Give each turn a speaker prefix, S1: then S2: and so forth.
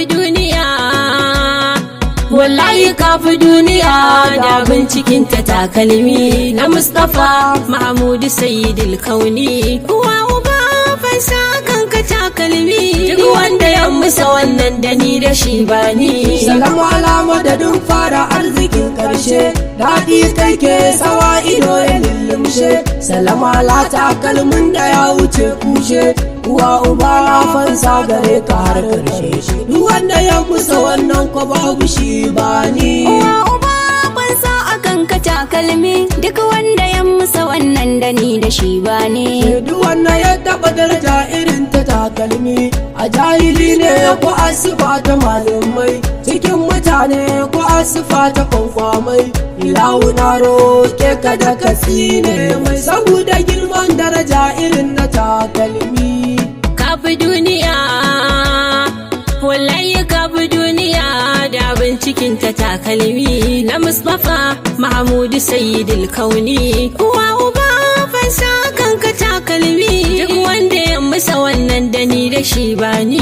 S1: Kafi duniya, wallahi kafi duniya da bincikin ta takalmi na Mustapha Mahmudu Sayyidul Kauni. Uwa uba fansa kanka takalmi, duk wanda ya musa wannan da ni da shi ba ni.
S2: Salamu ala madadin fara arzikin karshe, daɗi kai ke sawa ido ya lullumshe. Salamu ala takalmin da ya wuce kushe, uwa uba na fansa gare ka har karshe. Duk wanda ya musa wannan ko babu shi ba ni.
S3: Uwa uba fansa akan ka takalmi, duk wanda ya musa wannan da ni da shi ba ni.
S2: Duk wanda ya taɓa daraja irin ta takalmi, a jahili ne ko asifa ta malamai, cikin mutane ko asifa ta kwankwamai. Ilahu na roƙe ka da ka tsine mai, saboda girman daraja irin na takalmi.
S1: Kafi duniya, wallahi kafi duniya da bincikin ta takalmi na Mustapha Mahmudu Sayyidul Kauni. Uwa uba fansa kanka takalmi, duk wanda ya musa wannan da ni da shi ba ni.